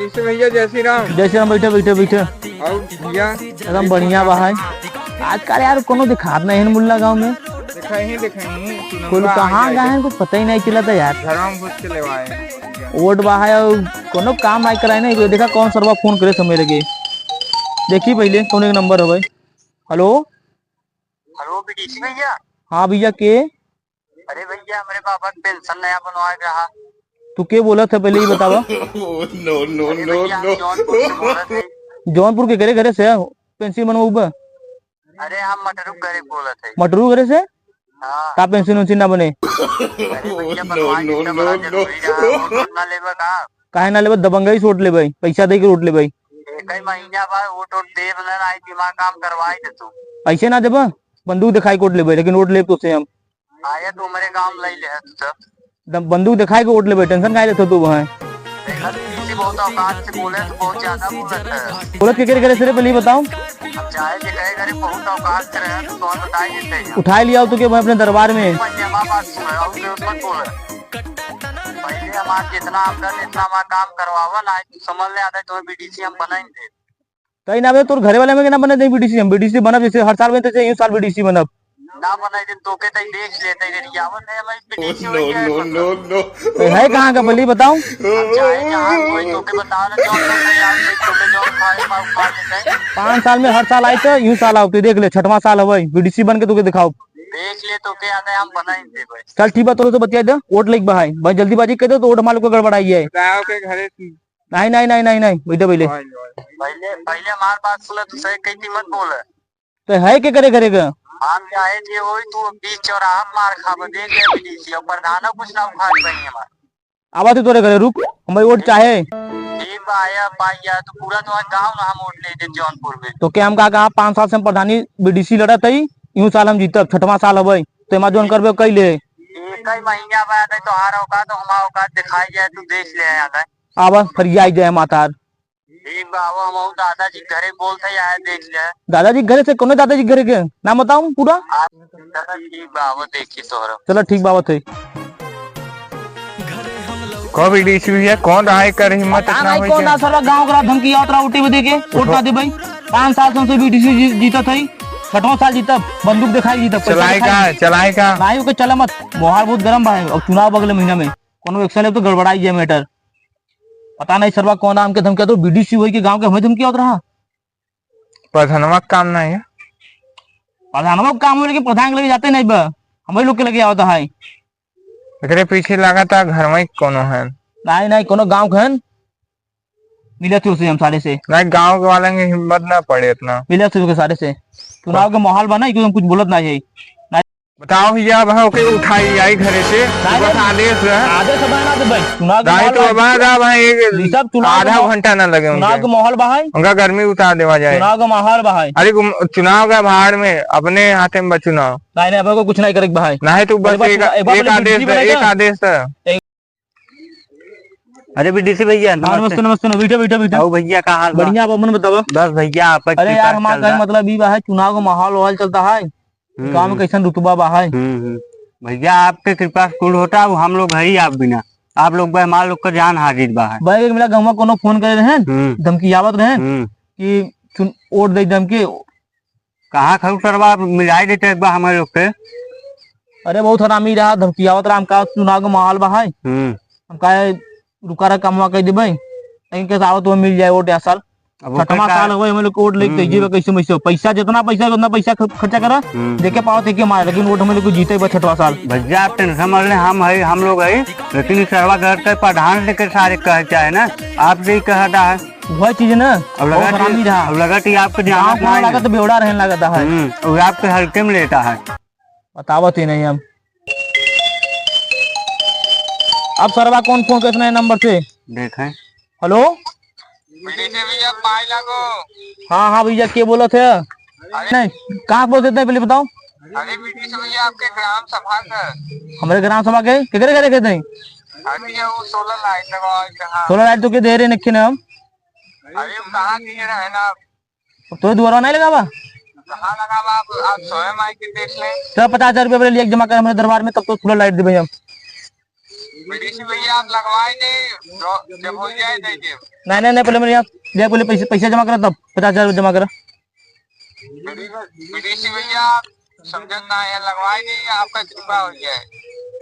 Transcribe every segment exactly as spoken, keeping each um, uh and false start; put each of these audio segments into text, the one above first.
कैसे भैया, जय श्री राम। जय श्री राम, बैठे, बैठे, बैठे। और भैया? एकदम बढ़िया बा है। आजकल यार कोनो दिखात नहीं है मुल्ला गाँव में। देखा ही, देखा ही, सुनूंगा कुल कहाँ आई गए हैं, कुछ पता ही नहीं चला था यार। घर में घुस के लेवाए हैं। वोट बा है और कोनो काम नहीं कराए नहीं। देखा कौन सरवा फोन करे समय लगे। देखी पहले कौन एक नंबर हवे। हेलो। हेलो, बीडीसी भैया। हाँ भैया, के? अरे भैया, हमरे बाबा के पेंशन नया बनवाए के रहा। तू के बोलत है, पहले ई बतावा। No, no, अरे no, भैया, हम no। जौनपुर से बोलत है। जौनपुर के घरे, घरे से पेंशन बनवाउबा? अरे, हम मटरू घरे बोलत है। मटरू घरे से? हाँ। का पेंशन उंशन ना बने? अरे भैया, बनवाए के तो बड़ा जरूरी रहा। वोट वोट ना लेबा का? काहे ना लेबे? दबंगई से वोट लेबे, पैसा दे के वोट लेबे। एक ही महीना बाद वोट वोट देब ना, आई दिमाग काम करवाई दे तू। ऐसे ना देबे, बंदूक दिखाई के वोट लेबे, लेकिन वोट लेब तो से हम। आया तू हमारे गांव में लई ले है तू सब। दम-, बंदूक दिखाई के वोट लेबे, टेंशन काहे लेत हो तू वहाँ? देखा तू किसी बहुत औकात से बोले, तू बहुत ज्यादा बोलत है। बोलत के करे करे से रे, पहले ही बताओ। हम चाहे जे कहे करे बहुत औकात से रहे, तो कौन बताई देते हैं। उठाई लिया तू के मैं अपने दरबार में। मैं जमा बात सुन रहा हूँ, मत बोले। पहले हमार जितना आमदन, इतना हमार काम करवावा ना, तू समझ ले, आता है तुम्हें बीडीसी हम बनाएंगे। कहीं ना बे, तोर घरे वाले में के ना बने दे बीडीसी, हम बीडीसी बनब, जैसे हर साल बनते थे, यूं साल बीडीसी बनब। ना बनाई दे, तोके तई देख लेते, ये रियावत है, हमारी बीडीसी हो गया है, मतलब। No, no, no। ए, है कहाँ का, पहले बताओ। अब चाहे जहाँ कोई तोके बताओ ना, जौन तोके यार, तोके जौन खाए, पाँच साल में हर साल आए थे, यूं साल आओ, तू देख ले, छठवां साल हवे, बीडीसी बन के तोके दिखाओ। देख ले, तोके याद है, हम बनाई दे भाई। चल ठीक बा, तोरे से बतिया दे, वोट लेके बहाई भाई, जल्दीबाजी कर दे तो वोट हमारे को गड़बड़ाई है। बताओ के घरे से। नहीं, नहीं, नहीं, नहीं, नहीं, बैठे पहले। पहले, पहले हमार बात सुने, तू सही कही मत बोले। तो है के करे, करे के? हम चाहे जे होई, तू बीच चौराहा मार खाबे, देख ले बीडीसी, और प्रधानो कुछ ना उखाड़ पाई हमार। आवा तू तोरे घरे, रुक, हम वोट चाहे। ठीक बा, आया, पाइया, तू पूरा तुम्हार गाँव ना हम वोट ले दे जौनपुर में। तो क्या हम कहा, कहा पाँच साल से हम प्रधानी बीडीसी लड़त हई, यूं साल हम जीतब, छठवां साल हवे, तो एमा जौन करबे कई ले। एक ही महीना बाद है तोहार औकात, तो हमार औकात दिखाई जाए, तू देख ले, याद है। आवा, फरियाई जाए मातार। ठीक बा, आवा, हम दादाजी घरे बोलते, आए देख ले। दादाजी घरे से, कौन है दादाजी घरे के? नाम बताओ पूरा। आ, चलो ठीक बा, आवा, देखी तोहरा। चलो ठीक बा, आवत है। कब बीडीसी भैया, कौन रहा है, कर हिम्मत पता इतना नहीं होई कौन के? ना साला गाँव का धमकी आवत रहा, ओटीपी दे के, वोट ना दे भाई। पाँच साल से हमसे बीडीसी जी-, जीतत है, छठवां साल जीतब, बंदूक दिखाई जीतब, पैसा चलाए दिखाई। का, चलाए का? नहीं, ओके चला मत, मोहाल बहुत गरम बा है, अब चुनाव अगले महीना में, कोनो एक्शन ले तो गड़बड़ाई जाए मैटर। पता नहीं सरवा कौन आम के धमकिया तो बीडीसी होई के गांव के हमें धमकिया होत रहा। प्रधानवा के काम नहीं है। प्रधानवा के काम हो लेकिन प्रधान के लगे जाते नहीं बा, हमें लोग के लगे आवत है। एकरे पीछे लागत है घर में कोनो है। नहीं, नहीं, कोनो गांव के हन। मिलत हो से हम सारे से। नहीं, गांव के वाले के हिम्मत ना पड़े इतना। मिलत हो के सारे से। चुनाव के माहौल बा ना, क्यों हम कुछ बोलत ना है। बताओ भैया, अब ओके उठाई आई घरे से, नहीं, बस नहीं। आदेश रहे। आदेश अब ना दे भाई, चुनाव के नहीं माहौल तो बा। अब आ रहा भाई, एक ये सब चुनाव के आधा माहौल, घंटा ना लगे चुनाव उनके। के माहौल बा है। उनका गर्मी उतार देवा जाए। चुनाव के माहौल बा है। अरे गुम-, चुनाव का भाड़ में, अपने हाथे में बा चुनाव। नहीं, नहीं, अब को कुछ नहीं करे के बा है। नहीं तो बस एक बार एक, चुनाव, एक बार एक पहले आदेश बीडीसी दे, बनाएगा। एक आदेश दे। एक अरे बीडीसी भैया, हाँ, नमस्ते। नमस्ते, नमस्ते, नमस्ते। बैठो, बैठो, बैठो। आओ भैया, का हाल बा? बढ़िया बा, अपन बतावा। बस भैया, आपका अरे कृपा यार, हमार चल कहे रहा। मतलब ई बा है, चुनाव के माहौल वाहौल चलता है, हम्म, गाँव में हम्म। कैसन रुतबा बा है? हम्म, हम्म। भैया, आपके कृपा से कुल होता है, हम लोग है ही आप बिना। आप लोग बा, हमार लोग का जान हाजिर बा है। भाई, एक मिला गाँव में कोनो फोन करे रहेन, हम्म। धमकी आवत रहेन हम्म। कि चुन-, वोट दे धमकी। कहाँ खड़ू सरवा मिलाई देते एक बार हमारे लोग के। अरे बहुत हरामी रहा, धमकियावत रहा, हमका चुनाव के माहौल बा है। हम्म। हमका रुका रहा, कमवा कह देबे, लेकिन कैसे आवत हुआ मिल जाए वोट या साल। अब ओकर छठवां का साल हुआ, हमें लोग वोट लेके हम्म, दीजिए, हम्म। कैसे वैसे पैसा, जितना पैसा, उतना पैसा ख-, खर्चा करा, हम्म। देखे पावत है कि मारे, लेकिन वोट हमें लोग जीते बा छठवां साल। भैया आप टेंशन मत ले, हम है, हम लोग है, लेकिन इस सरवा घर के प्रधान से के सारे कहे चाहे ना, आप से ही कहता है। वही चीज ना, अब बहुत लगा हरामी कि, रहा। अब लगा कि आपको गाँव जानत को नहीं है। लागत बेवड़ा रहने लगता है। हम्म, वो आपके हल्के में लेता है। बतावत ही नहीं हम। अब सरवा कौन फोन करत नए नंबर से? देखें। हेलो? बीडीसी भैया, पाई लागो। हाँ, हाँ भैया, के बोलत है? अरे। नहीं, कहाँ से बोलत है, पहले बताओ। अरे बीडीसी भैया, आपके ग्राम सभा का। हमरे ग्राम सभा के? केकरे घरे के नहीं? अरे ये वो सोलर लाइट लगा है, हाँ। सोलर लाइट तो के दे रहे नखे ना हम? अरे वो कहाँ के रहे ना आप? अब तोरे दुआरा नहीं लगा बा? कहाँ लगा बा? आप, आप स्वयं आके देख लें। चल, पचास हजार रुपया पहले लिया के जमा कर हमारे दरबार में, तब तो सोलर लाइट देबे हम। बीडीसी भैया, आप लगवाए नहीं, जो, जब हो जाए, दे दे। नहीं, नहीं, नहीं, पहले मेरे यहाँ, दे, पहले पैसे, पैसे जमा करा, तब पचास हजार रुपये जमा करा। बीडीसी भैया, आप समझत ना है, लगवाए नहीं, आपका कृपा हो जाए।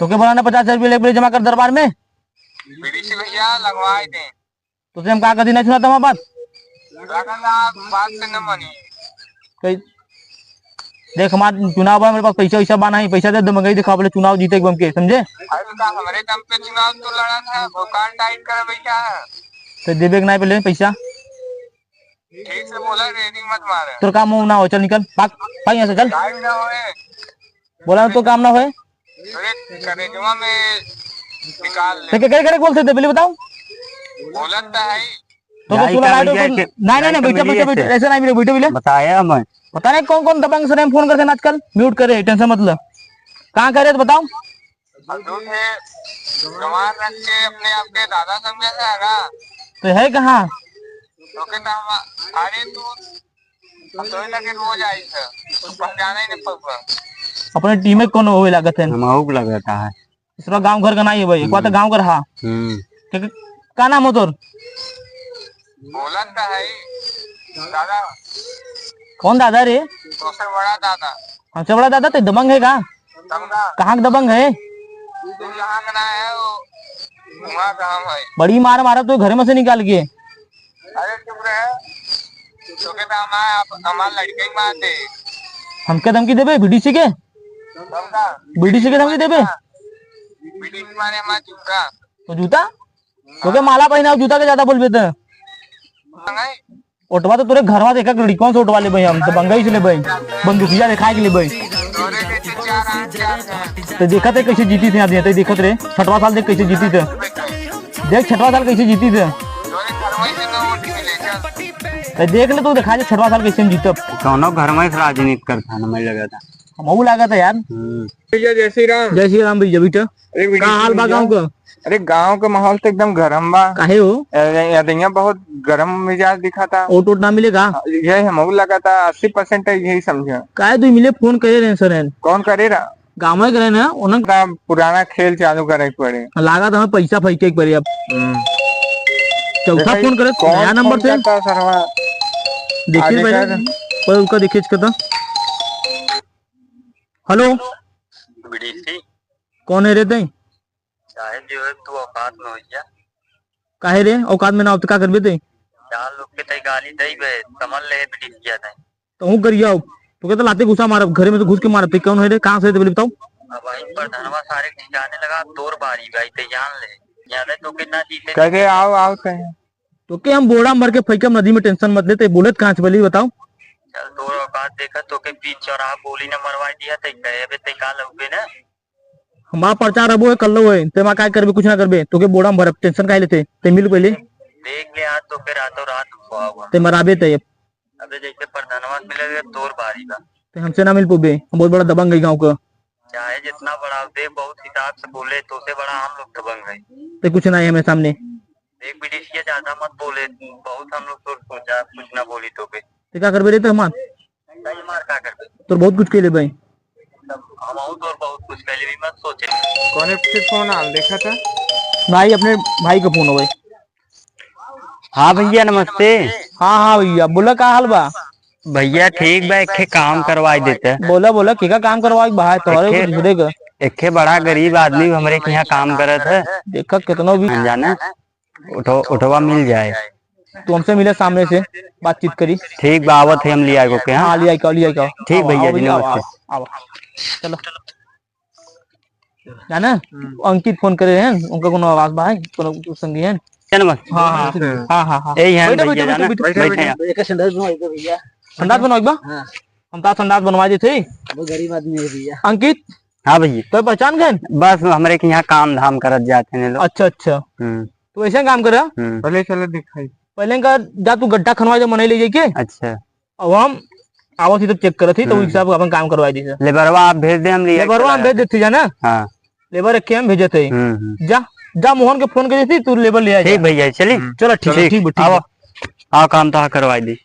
तो क्या बोला ना, पचास हजार रुपये लेके पहले जमा कर दरबार में। बीडीसी भैया, लगवाए नहीं। तो तुझे हम कहा कभी नहीं सुना था हमारी बात? लागत आप बात से न मानी। कहीं देख, हमार चुनाव बा, मेरे पास पैसा वैसा बा नहीं, पैसा दे दो, मंगाई दिखा, बोले चुनाव जीते एक बम के, समझे? अरे तो का हमरे दम पे चुनाव तो लड़ा था, वो कार्ड टाइट कर भैया। तो देबे के नहीं पहले पैसा? ठीक से बोला, रेडी मत मारे। तोर काम वाम ना हो, चल निकल, भाग, भाग यहाँ से, चल। टाइम ना होए। बोला तो काम ना होए। अरे, करेजवा में निकाल ले। तो क्या करे, करे बोलते थे, पहले बताओ। बोलत तो है ही। तो, तो यही सुना का लाइट भैया को, के, नहीं, नहीं, यही नहीं, का बैठा, मिली बैठा, है बैठा, से। ऐसे नहीं मिले, बैठा, बैठा। बताया मैं। पता नहीं कौन कौन दबंग से फोन करते हैं आजकल, म्यूट करे, टेंशन मत लो। कहाँ करे तो बताओ। और दूध है, गंवार रख के अपने आप के दादा समझे से आगा। तो है कहाँ? तो के तो हम, अरे तू, हम तो लगे रोज आई थे, पहचाने नहीं पड़ता। अपने टीम में कौन होवे लागत है? हम आउक लगता है। इसरा गांव घर का नहीं है भाई, एक बात तो हम्म। गांव का रहा। हम्म। क्या, क्या नाम हो तोर? बोला तो है, दादा। कौन दादा रे? सबसे बड़ा दादा। हमसे बड़ा दादा तो दबंग है का? दबंगा। कहाँ का दबंग है? तू जहाँ का ना है, वो वहाँ का हम है। बड़ी मार मारा तो घर में से निकाल के। अरे चुप रहे। तो के तो हमार, हमार लड़के ही मार दे। हमके धमकी देबे बीडीसी के? दबंगा। बीडीसी के धमकी देबे? बीडीसी मारे हमार जूता। तो जूता? तो के माला पहनाओ, जूता के ज्यादा बोलबे तो। मंगाई। ओटवा तो तोरे घरवा देखा लड़कवा से ओटवा लेबे हम, तो बंगई से लेबे, बंदूकिया दिखाए के लेबे। तो देखत है कैसे जीती थे आदमी, तो देखत रहे, छठवा साल देख कैसे जीती थे। देख छठवा साल कैसे जीती थे। तो देख ले, तू दिखा दे छठवा साल कैसे हम जीतब। कौनो घर में से राजनीति करता ना, मैं लगा था। हमहू लागत है यार। हम्म। भैया, जय श्री राम। जय श्री राम भैया, बेटा। अरे, का हाल बा भैया। गाँव का? अरे, गाँव का माहौल तो एकदम गरम बा। काहे हो? अरे, यादइया बहुत गरम मिजाज दिखा था। ओट ओट ना मिले का? हाँ, यही हमहू लगा था, अस्सी परसेंट है, यही समझे। काहे तू मिले फोन करे रहे सर हैं? कौन करे रहा? गाँव में करे ना, उन्हें का पुराना खेल चालू करे के पड़े। लागत हमें पैसा फेंके के पड़े अब। हम्म। चौथा देखा, फोन करे, कौन नया नंबर फोन से। करता सरवा? देखिए आगे पहले, कर। पर उनका देखिए इसका तो। हेलो। बीडीसी। कौन है रे तई? चाहे जो है तू औकात में हो जा। काहे रे, औकात में ना हो तो का करबे तई? चार लोग के तई गाली दई बे, समझ ले बीडीसी तई। तो हूँ करिया हो, तो कहते लाते घुसा मारब, घरे में तो घुस के मारब, तई कौन है रे, कहाँ से है तई पहले बताओ। अब वहीं पर धनवा सारे ठिकाने लगा, तोर बारी भाई, तई जान ले। जाने तो के ना जीते कह के आओ, आओ कहे। तो के हम बोड़ा मर के फेंकब नदी में, टेंशन मत ले, तई बोलत कहाँ से पहले बताओ। चल तोर औकात देखा, तो के बीच चौराहा गोली न मरवा दिया, तई कहे बे, तई का लउबे ना। हमार प्रचार अबो है, कल्लो है, ते मा काय करबे, कुछ ना करबे, तोके बोड़ा में भरब, टेंशन काहे लेते, ते मिल पहले। देख ले आज तोके रातों रात उठवा हुआ। ते मराबे ते अब। अबे जैसे प्रधानवा के मिले तोर बारी बा। ते हमसे ना मिल पोबे, हम बहुत बड़ा दबंग है गाँव का। चाहे जितना बड़ा हो, देख बहुत हिसाब से बोले, तोसे बड़ा हम लोग दबंग है। ते कुछ ना है हमारे सामने। देख बीडीसी ज्यादा मत बोले, बहुत हम लोग तो सोचा कुछ ना बोली तोके। ते का करबे रे तो हमार? नहीं मार का करबे? तोर बहुत कुछ कैले भाई। तब हम तोर बहुत कुछ कैले भी मत सोचे। कौन है फिर फोन आल देखा था? भाई अपने भाई का फोन हो भाई। हाँ भैया नमस्ते। हाँ, हाँ भैया बोला का हाल बा? भैया ठीक बा, एक ठे काम करवाई देते। बोला, बोला, केका काम करवाई बा? तोहरे एक ठे, को दूसरे का। एक ठे बड़ा गरीब आदमी हमरे के यहाँ काम करत है। देखा कितनो भी अनजाने। उठो-, उठवा मिल जाए। तू हमसे मिले सामने से, बातचीत करी। ठीक बा, आवत है हम लिया को के, हाँ? हाँ, लिया को, लिया को। ठीक आओ, भैया आओ जी, भैया, आओ, नमस्ते। आओ, आओ। चलो। जाना? हम्म। अंकित फोन करे हैं, उनका कोनो आवाज बा है, कोनो संगी हैं? क्या नमस्ते? हाँ, हाँ, हाँ, हाँ, हाँ। यही हैं बैठो, भैया, बैठो, जाना? बैठो, बैठो, बैठे बैठो। हैं। एक संडास बनवाई दो भैया। संडास बनवाई बा? हाँ। हम तो संडास बनवा देते। वो गरीब आदमी है भैया। अंकित? हाँ भैया। तो पहचान गए? बस हमरे के यहाँ काम धाम करत जाते हैं लोग। अच्छा, अच्छा। हम्म। तो ऐसे काम करा। हम्म। पहले चलो दिखाई। पहले का जा तू गड्ढा खनवा दे, मनई ले जाके। अच्छा। अब हम आवत ही तब चेक करत ही, तो हम्म। हिसाब से अपन काम करवाई दी। लेबरवा आप भेज दे, हम ले लेबरवा हम भेज देते जाना। हाँ। लेबर रख के हम भेजत है। हम्म, हम्म। जा, जा मोहन के फोन कर देती, तू लेबर ले आ ठीक जा। भैया, चली। हम्म। चलो, ठीक है, ठीक। ठीक बा, ठीक बा। आओ, आओ काम तो करवाई दी।